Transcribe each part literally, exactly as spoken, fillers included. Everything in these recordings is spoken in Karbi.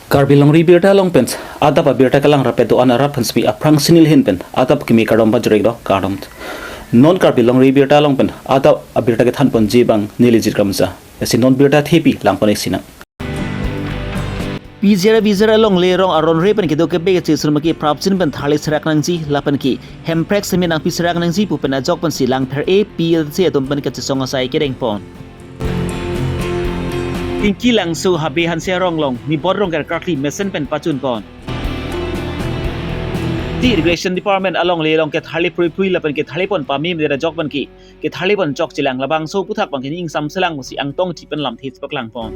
Karbi Longri Birta along pen adap abirta kelang rapet do-an arat aphan semi aphrang sinil hin pen adap kimi kardom pajirek do kardom. Non Karbi Longri Birta along pen adap abirta kethanponji abang neli Jit Kramsa. Lasi non birta thepi langpon-ik sinang. P G R V G R alongle arong aron re pen kedo kebe keche ason maki prapjin pen tharli serak nangji lapen ke Hemprek semi nangpi serak nangji pu pen ajok pensi Langpher A P H L C atum pen kachesong asai kedengpon. Ingki Langso Habe Hanse arong along Mibor Rongker karkli mesen pen pachunpon. T Irrigation Department alongle along ketharli pruipui lapen ketharlipon pameme ajok pen ke ketharlipon chokchelang labangso aphuthak abang ke ning samselang pusi angtong chipen lamthe paklangpon.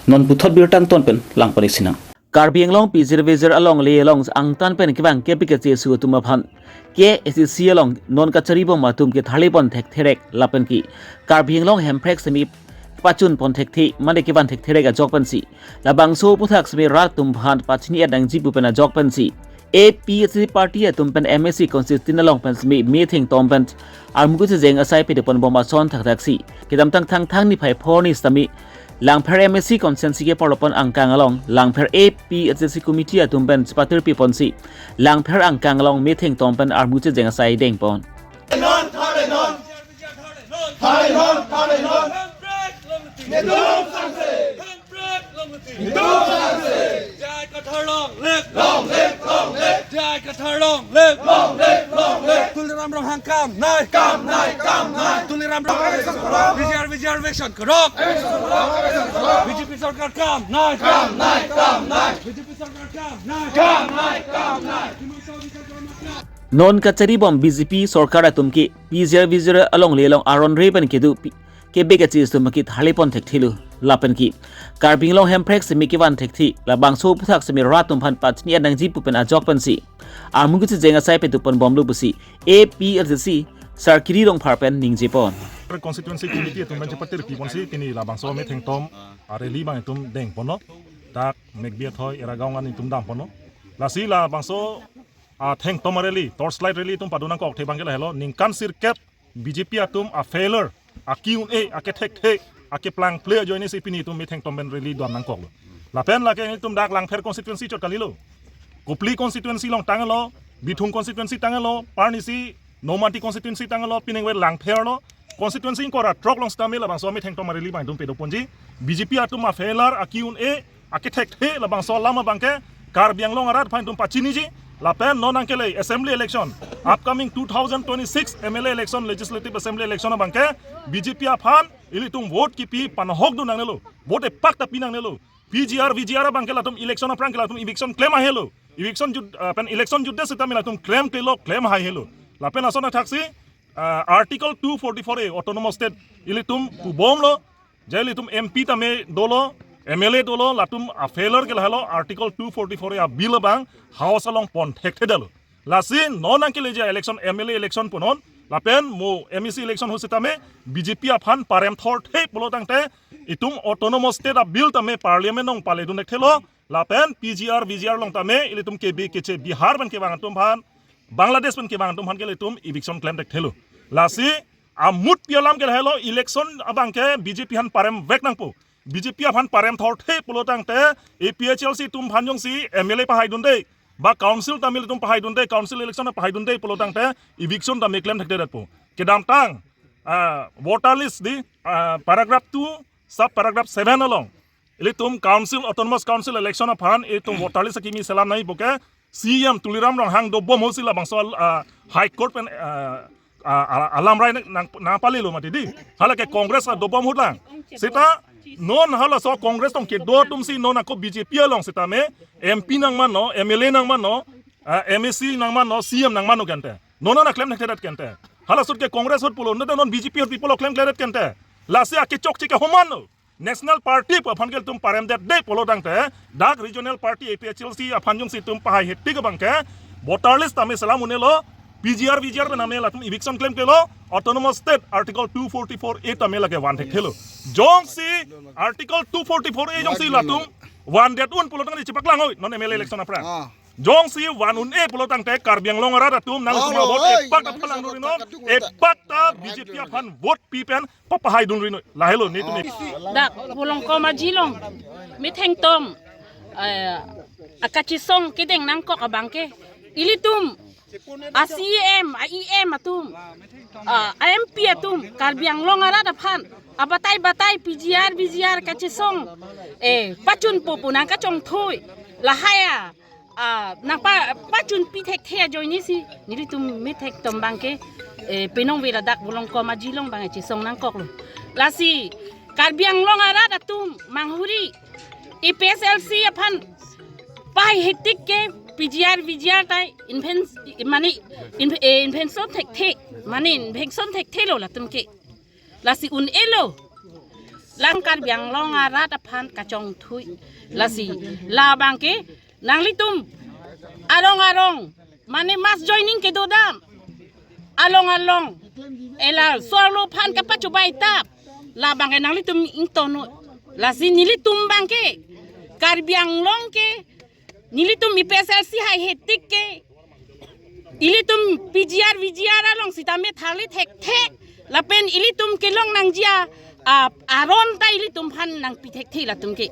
Non puthot birta angton pen langpon-ik sinang. Karbi Anglong P G R V G R alongle along angtan pen kevang kebe keche aso atum aphan K A C C along non kacharibom atum ketharlipon thektherek lapen ke Karbi Anglong Hemprek semi pachunpon thekthe mane kevan thektherek ajok pensi labangso aphuthak semi rat atum aphan pachini-et nangji pu pen ajok pensi A P H L C party atum pen M A C constituency along pen semi metheng tom pen armu kachejeng asai pedoponbom ason thakthaksi. Kedamtang Thangthang niphai phongo sitame Langpher M A C constituency ke parlopon angkang along Langpher A P H L C committee atum pen chepatirpiponsi Langpher angkang along metheng tom pen armu kachejeng asai dengpon. J I Kathar long live! Long live! Long live! J I Kathar long live! Long live! Long live! Tuliram Ronghang kam nai! Kam nai! Kam nai! Tuliram Ronghang V G R, V G R eviction korok! Eviction korok! Eviction korok! B J P sorkar kam nai! Kam nai! Kam nai! B J P sorkar kam nai! Kam nai! Kam nai! Himanta Biswa Sarma kam. Non kacharibom B J P sorkar atum ke P G R V G R alongle along aron re pen kedo pi- kebe keche aso atum ke tharlipon thekthelo lapen ke Karbi Anglong Hemprek semi kevan thekthe labangso aphuthak semi rat atum aphan pachini-et nangji pu pen ajok pensi armu kachejeng asai pedoponbomlo pusi A P H L C Sarkiri Rongphar pen ningjepon. Constituency committee atum pen chepatirpiponsi pini labangso metheng tom a rally abang itum dengponlo. Dak Mekbi athoi Eragaon an itum damponlo. Lasi labangso atheng tom a rally, torchlight rally itum pado nangkok athe abang ke lahelo, ningkan sirkep B J P atum a failure, a ki un-e, akethekthe, akeplang ple ajoinesi pini itum metheng tom pen rally dam nangkoklo. Lapen lake itum dak Langpher constituency chot kalilo. Kopili constituency along tanglo, Bithung constituency tanglo, parnisi Nomati constituency tanglo, piningve Langpher lo, constituency ingkoi ra throk along sitame labangso ametheng tom a rally abang itum pedoponji. B J P atum a failure, a ki un-e, akethekthe labangso alam abang ke Karbi Anglong arat aphan itum pachiniji. Lapen non nangkele assembly election, upcoming two thousand twenty-six M L A election, Legislative Assembly election abang ke B J P aphan ilitum vote kipi panahok dun nangnelo, vote epak ta pi nangnelo. P G R, V G R abang ke latum election aphrang ke latum eviction klem aihelo. Eviction jut, ah, pen election jutdet sitame latum klemklelo, klem aihelo. Lapen lason athaksi, ah, Article two forty-four A Autonomous State ilitum pubomlo, je ilitum M P tame dolo, M L A dolo, latum a failure ke lahelo Article two forty-four A a bill abang House along pon thekthedetlo. Lasi non nangkeleji election, M L A election punon, lapen mo M A C election ahut sitame B J P aphan parem thorthe pulo tangte itum Autonomous State a bill tame Parliament along paledun thekthelo, lapen P G R, V G R along tame ilitum kebe keche Bihar pen kevang atum aphan, Bangladesh pen kevang atum aphan ke ilitum eviction klem thekthelo. Lasi amutpi alam ke lahelo, election abang ke B J P aphan paremvek nangpo. B J P aphan parem thorthe pulo tangte A P H L C atum aphan jongsi M L A pahaidunde, ba council tame ilitum pahaidunde, council election pahaidunde pulo tangte eviction tame klem thekthedetpo. Kedamtang, ah, voter list di, ah, paragraph two, sub paragraph seven along ilitum council, Autonomous Council election aphan ilitum voter list akimi selam nangji pu ke C E M Tuliram Ronghang dobom ahutsi labangso, ah, High Court pen, ah, ah, ah, alam rai nang, nangpalelo mati di. Halake Congress adobom ahut lang. Seta non halaso Congress along kedo atumsi non ako B J P along sitame M P nangmanlo, M L A nangmanlo, ah, M A C nangmanlo, C E M nangmanlo kente. Non non aklem thekthedet kente. Hala ahut ke Congress ahut pulo, non non B J P ahut pi pulo klemkledet kente. Lasi akechokche ke homanlo. National Party pu aphan ke ilitum paremdetde pulo tangte, dak regional party A P H L C aphan jongsi itum pahaihe tik abang ke voter list tame selam un-elo, P G R, V G R pen tame latum eviction klemklelo, Autonomous State Article two forty-four A tame lake van thekthelo. Jongsi Article two forty-four A jongsi latum vandet un pulo tangte chepaklang oi, non M L A election aphrang. Ah. Jongsi van un-e pulo tangte Karbi Anglong arat atum nangtum alo, avote oi, epak ta nang phalang dun ri non, epak ta B J P aphan vote pi pen papahai dun ri non. Lahelo netum. Dak Volongkom Aji along methengtom, eh, akachesong kedeng nangkok abang ke, ilitum a C E M, a E M atum, ah, a M P atum, Karbi Anglong arat aphan abatai batai P G R, V G R kachesong, eh, pachunpo pu nangkachongthui. Lahai a, ah, nangpa, pachunpi thekthe ajoinesi nelitum methengtom abang ke, eh, penong ve ladak Volongkom Aji along abang chesong nangkoklo. Lasi Karbi Anglong arat atum manghuri, A P H L C aphan pahai hetik ke P G R, V G R ta inven-, mane in-, eh, invention thekthe, mane invention thekthelo latum ke. Lasi un-elo. Lang Karbi Anglong arat aphan kachongthui. Lasi labang ke nanglitum arong arong, mane mass joining kedo dam, along along, ela so-arlo aphan kapachobai tap, labang ke nanglitum ingtonno. Lasi nelitum abang ke, Karbi Anglong ke, nelitum A P H L C hai hetik ke, ilitum P G R, V G R along sitame tharli thekthe, lapen ilitum kelong nangji a, a, aron ta ilitum aphan nangpi thekthe latum ke.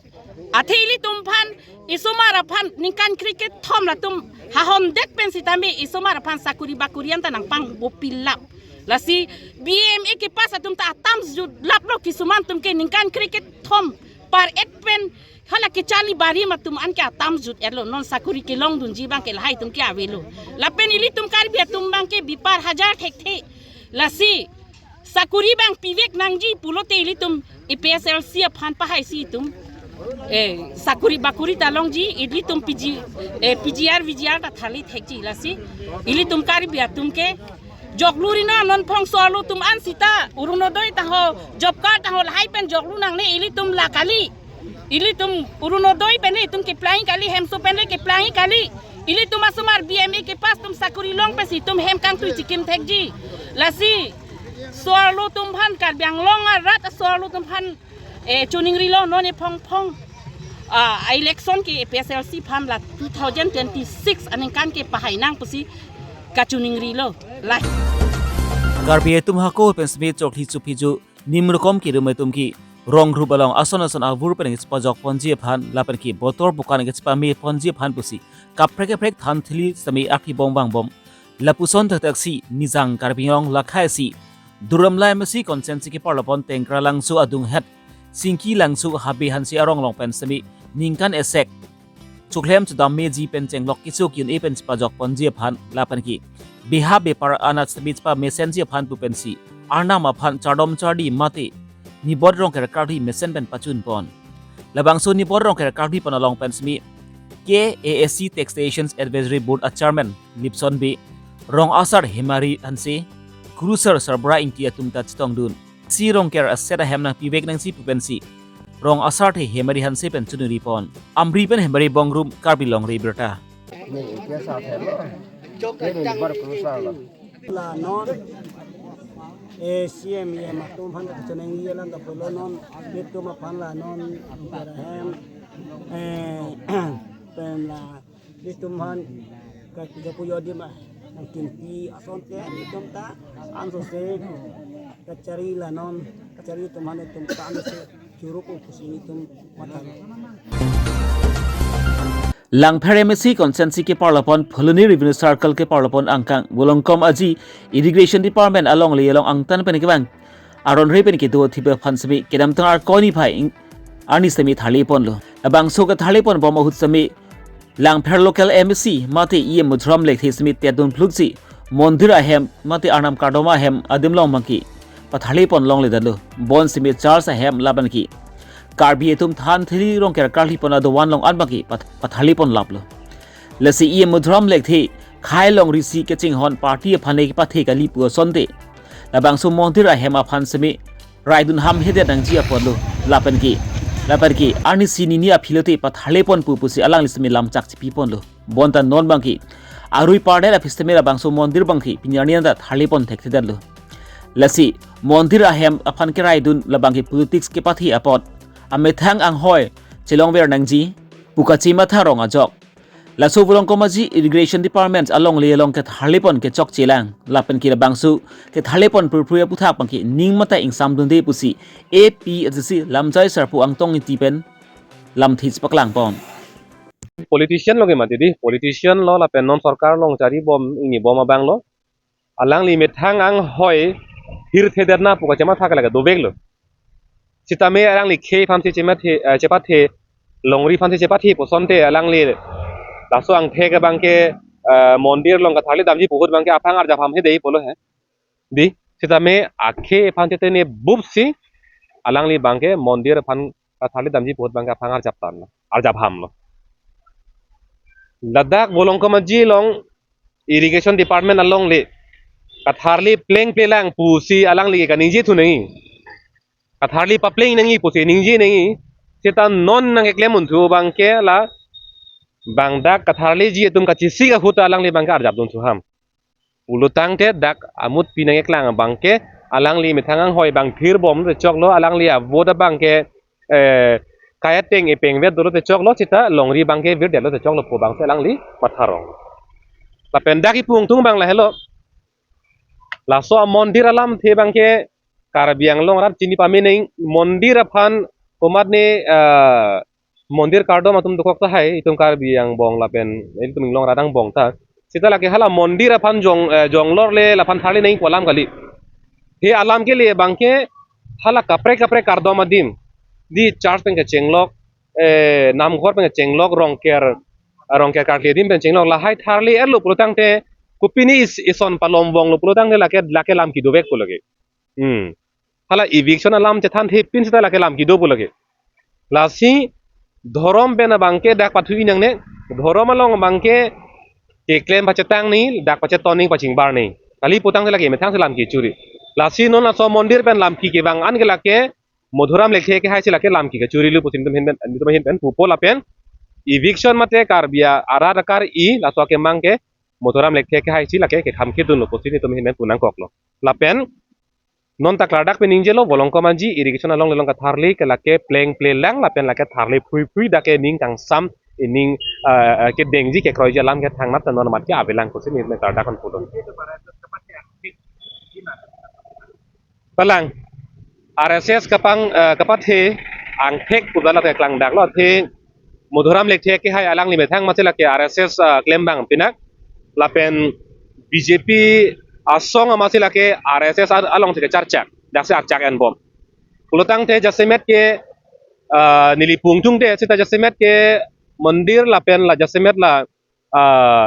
Athe ilitum aphan, isomar aphan ningkan kre kethom latum hahom det pen sitame isomar aphan sakuri bakuri anta nangpangbopi lap. Lasi B M A kepass atum ta atam jutlaplo, kisuman atum ke ningkan kre kethom par-et pen hala kecharli barim atum an ke atam jut-etlo, non sakuri kelongdunji abang ke lahai atum ke avelo. Lapen ilitum Karbi atum abang ke bipar hajar thekthe. Lasi sakuri abang pivek nangji pulote ilitum A P H L C aphan pahaisi itum, eh, sakuri bakuri ta longji, ilitum P G, eh, P G R, V G R ta tharli thekji. Lasi ilitum Karbi atum ke joklu ri non, non phongso-arlo atum an sita Orunodoi ta ho, job card ta ho, lahai pen joklu nangne, ilitum la kali. Ilitum Orunodoi pen itum keplang kali, hemso pen le keplang kali. Ilitum asomar B M A kepass atum sakuri long pensi itum hem kangtui chikim thekji. Lasi so-arlo atum aphan, Karbi Anglong arat so-arlo atum aphan, eh, choningrilo non ephong phong, ah, election ke A P H L C aphan la two thousand twenty-six aningkan ke pahai nang pusi kachoningrilo. Lahai. Karbi atum hako pen simi chokli chupiju nimrokom kirum atum ke rong rup along ason ason avur pen kechepajok ponji aphan lapen ke botor bukan kechepame ponji aphan pusi kaprek kaprek than thili sami akhi bong bang bom. Lapuson thakthak si Nijang Karbi Anglong lakhai si Duar Amla M A C constituency keparlopon Tengkralangso adunghet Singki Langso Habe Hanse arong along pen simi ningkan esek choklim chodam meji pen chenglok kecho ki-un-e pen chepajok ponji aphan lapen ke beha bepar anat simi chepamesenji aphan pu pensi Arnam aphan chardom chardi mate nibot rongker karli mesen pen pachun pon. Labangso nibot rongker karli pon along pen simi K A A C Taxation Advisory Board a Chairman Lipson Bey, Rong Asar Hemari Hanse, Kurusar Sarbura Ingti atum ta chetongdun. Si rongker aset ahem nangpivek nangji pu pensi Rong Asar the Hemari Hanse pen choningri pon. Amri pen Hemari Bongrung, Karbi Longri Abirta. Ini dia sah hello. Ini baru keluar lo. La non, eh, C M E M atum aphan kacheningri alam ta pulo non, netum aphan la non, ahem, eh, pen la netum aphan ka, kapujo adim ah, nangkimpi asonte netum ta ansose kachari la non, kachari atum aphan netum ta ansose churuk pusi netum matha. Langpher M A C constituency keparlopon Phuloni Revenue Circle keparlopon angkang Volongkom Aji Irrigation Department alongle along angtan pen kevang aron re pen kedo thip aphan simi kedamtang Arkoi niphai ing-, arni simi tharli ponlo. Labangso ketharli pon bom ahut simi Langpher local M A C mate E M Madhuram Lekthe simi tedun phlutsi mondir ahem mate Arnam kardom ahem adim along abangke patharli pon longledetlo. Bon simi church ahem lapen ke Karbi atum than thili rongker karli pon adovan along an abangke pat-, patharli pon laplo. Lasi E M Madhuram Lekthe khei longri si kachinghon party aphan le kepathe kali pu asonte labangso mondir ahem aphan simi raidun hamhedet nangji apotlo, lapen ke, lapen ke arnisi nini aphi lote patharli pon pu pusi alangli simi lamchak chipi ponlo. Bonta non abangke arui pardet aphi simi labangso mondir abangke pini arni anta tharli pon thekthedetlo. Lasi mondir ahem aphan keraidun labangke politics kepathe apot amethang anghoi chelongver nangji pu kachimatha rong ajok. Laso Volongkom Aji Irrigation Department alongle along ketharlepon kechokchelang lapen ke labangso ketharlepon purpuri aputhak abangke ning mate ingsamdunde pusi A P H D C Lamjai Sarpo Angtong Ingti pen lamthe chepaklangpon. Politician lo ke mati di, politician lo lapen non sorkar along chari bom ingni bom abang lo. Alangli methang anghoi hirthedet na pu kachematha ke lake dovek lo. Sitame alangli khei aphan si chemathe, eh, chepathe, longri aphan si chepathe pu asonte alangli laso angthek abangke, eh, mondir along ketharli damji pu ahut abangke aphang arjap ham he dei pulo he. Di, sitame akhei aphan chetene bup si alangli abangke mondir aphan ketharli damji pu ahut abangke aphang arjap tan, arjap ham lo. Ladak Volongkom Aji along Irrigation Department alongle ketharli plengplelang pusi alangli kaningje thu nangji. Ketharli papleng nangji pusi ningje nangji. Seta non nangkeklem unthu abangke la bang dak ketharliji atum kachesik ahut alangli abangke arjapdun thu ham. Pulotangte dak amut pi nangkeklang abangke alangli methang anghoi abang thir bom te choklo, alangli a-vote abangke, eh, kaya teng epeng vet dolo te choklo, seta longri abangke virdetlo te choklo pu abangsi alangli matharong. Lapen dak ipu ingtung abang lahelo. Laso amondir alamthe abangke Karbi Anglong arat chini pame nangji, mondir aphan komatne, eh, mondir kardom atum dokok tahai, itum Karbi angbong lapen itum Inglong arat angbong ta. Seta lake hala mondir aphan jong, eh, jonglor le laphan tharli nangji pu alam kali. He alam kele abangke hala kaprek kaprek kardom adim, di church pen kechenglok, eh, namghor pen kechenglok, Rongker, Rongker karkli adim pen chenglok, lahai tharli-etlo pulotangte kopine is-, ison palom vonglo pulotangte lake, lake lam kedovek pu lake. Hmm. Hala eviction alam chethanthepin seta lake lam kedo pu lake. Lasi dhorom pen abangke dak pathu-i nangne, dhorom along abangke keklem pachetang nangji, dak pachetong nangji, pachingbar nangji. Kali pulotangte lake methang si lam kechuri. Lasi non laso mondir pen lam ke kevang an ke lake Madhuram Lekthe kehai si lake lam ke kechuri lo pusi netum ahin pen, netum ahin pen pupo lapen eviction mate Karbi arat akar-i laso akemang ke Madhuram Lekthe kehai si lake kekham kedunlo pusi netum ahin pen pu nangkoklo. Lapen non ta klardak pen ningjelo, Volongkom Aji Irrigation alongle along ketharli ke lake plengplelang lapen lake tharli phuiphui dak ke ning kangsam, ining, eh, eh, kedengji kekroiji alam ke thangnat non amat ke avelang pusi netum klardak pen pudun. Palang, R S S kapang, eh, kapathe angthek pu la lake klangdaklo, athe Madhuram Lekthe kehai alangli methang amatsi lake R S S, eh, klembang pinak lapen B J P asong amatsi lake R S S a-, alongsi kecharchak, daksi archak enbom. Pulotangte jasemet ke, eh, neli pu ingtungte seta jasemet ke mondir lapen la jasemet la, eh,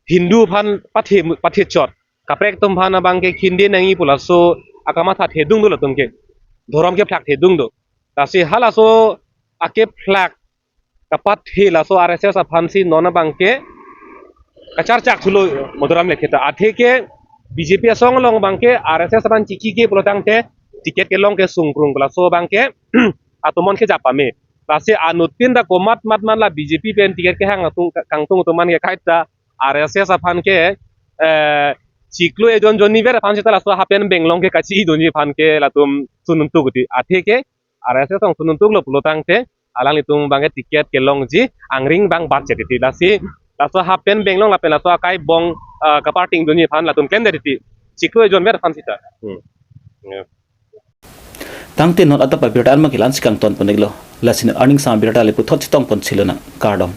Hindu aphan pathe, pathe chot. Kaprek atum aphan abangke khinde nangji pu laso akamatha thedung do latum ke. Dhorom kephlak thedung do. Lasi halaso akephlak kapathe laso R S S aphan si non abangke kacharchak thulo Madhuram Lekthe ta. Athe ke B J P asong along abangke R S S aphan chiki ke pulotangte ticket kelong ke sungkrung laso abangke atomon kejap pame. Lasi anuttin ta komat mat man la B J P pen ticket kehang atum ka-, kangtung atum man ke kaita R S S aphan ke, eh, chiklo ejon jonni ver aphan seta laso hapen benglong ke kachi-i dunji aphan ke latum sununtuk ti. Athe ke R S S along sununtuklo pulotangte alanglitum abangke ticket kelongji angring abang bat chet ti. Lasi laso hapen benglong lapen laso akai bong, eh, kaparting dunji aphan latum klemdet ti. Chiklo ejon ver aphan seta. Hmm. Ya. Tangte non adap abirta arma ke la-ansi kangton pon-iklo. Lasi non arni angsam abirta le puthot chetongpon chilonang. Kardom.